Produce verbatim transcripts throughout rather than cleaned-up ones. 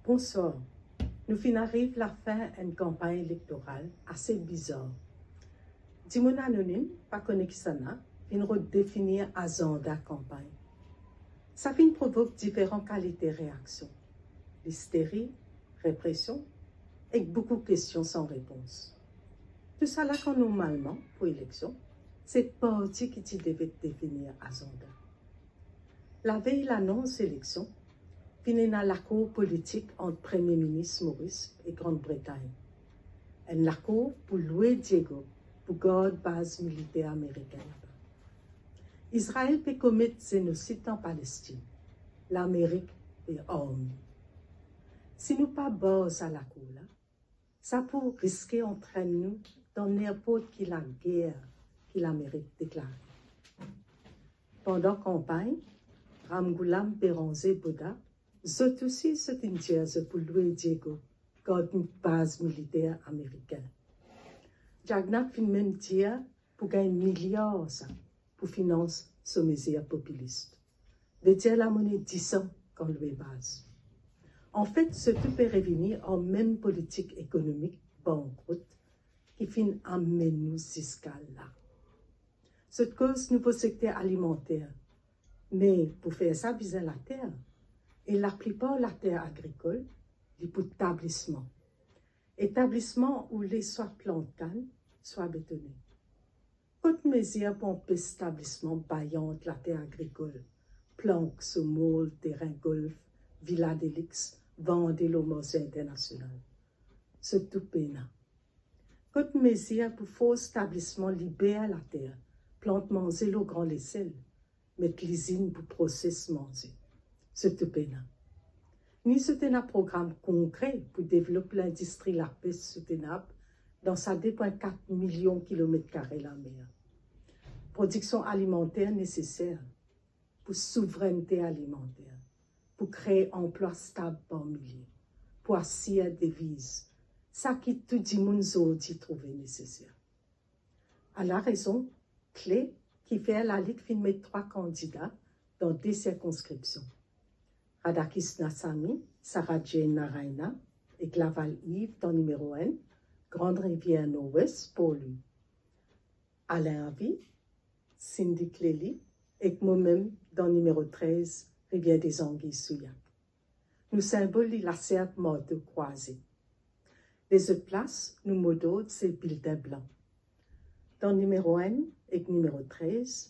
Bonswar. Nou finn ariv lafin enn kanpagn elektoral ase bizar. Dimoun anonim, pa kone kisannla, finn rod definir azanda kanpagn. Sa finn provok diferan kalite reaksion, listeri, represion ek boukou kestion san repons. Tousala kan normalman, pou eleksion, se parti ki ti devret definir azanda. Lavey lanons eleksion, finn ena lakour politik ant Premie Minis Moris ek Gran Bretagn. Enn lakour pou lwe Diego pou gard baz militer amerikin laba. Izrael pe komet zenosid dan Palestin. Lamerik pe arm li. Si nou pa bar sa lakour la, sa pou riske antrenn nou dan ninport ki lager ki Lamerik deklare. Pandan kanpagn, Ram Ghulam Beranze Bhoda, zot osi zot inn dir zot pou lwe Diego gard baz militer amerikin. Jagannath finn mem dir pou gagn miliar sa pou finans so mezir popilis. Vedir lamone disan kan lwe baz. Anfet, zot tou pe revini ar mem politik ekonomik bankrot ki finn amenn nou ziska la. Zot koz nouvo sekter alimanter, me pou fer sa bizin later, e laplipar later agrikol, li pou tablisman. Etablisman oule swa plant kann, swa betone. Kot mezir pou anpes tablisman bayant later agrikol, plank so mol, terin golf, vila deliks, vande lor marse internasional? Zot tou pena. Kot mezir pou fors tablisman liber later, plant manze lor gran lesel, met lizinn pou proses manze? Zot tou pena. Ni zot ena program konkre pou devlop lindistri lapes soutenab dan sa de pwin kat milion kilomet kare lamer. Prodiksion alimanter neseser pou souvrennte alimanter, pou kree anplwa stab par milie, pou asir deviz, sa ki tou dimoun zordi trouve neseser. Ala rezon kle ki fer lalit finn met trwa kandida dan de sirkonskripsion. Radhakrishnan Sami, Sarah Jane Naraina ek Laval Yves dan nimero enn, Grande Rivière Nord-Ouest, Port-Louis. Alain Avie, Cindy Clely ek momem dan nimero trez, Rivière des Anguilles, Souillac. Nou sinbol li laserp marto krwaze. Lezot plas, nou modord se biltin blan. Dan nimero enn ek nimero trez,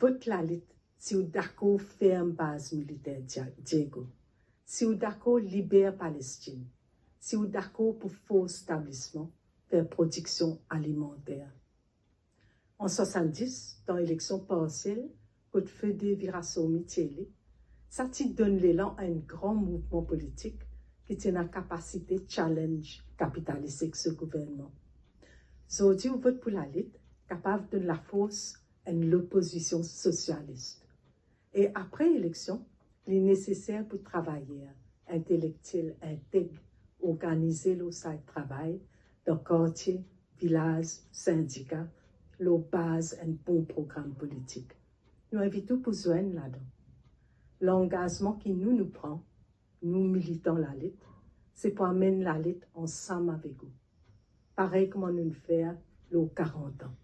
vot lalit si ou dakor ferm baz militer Dia-, Diego, si ou dakor liber Palestin, si ou dakor pou fors tablisman fer prodiksion alimanter. An swasanndis, dan eleksion parsiel, kot Feu de Viraswamy ti ele, sa ti donn lelan a enn gran mouvman politik ki ti ena kapasite challenge kapitalis ek so gouvernman. Zordi ou vot pou lalit, kapav donn lafors enn lopozision sosialis. E apre eleksion, li neseser pou travayer, intelektiel integ organize lor site travay dan kartie, vilaz, sindika, lor baz enn bon program politik. Nou invit ou pou zwenn ladan. Langazman ki nou, nou pran, nou militan lalit, se pou amenn lalit ansam avek ou, parey kouma nou'nn fer lor karant an.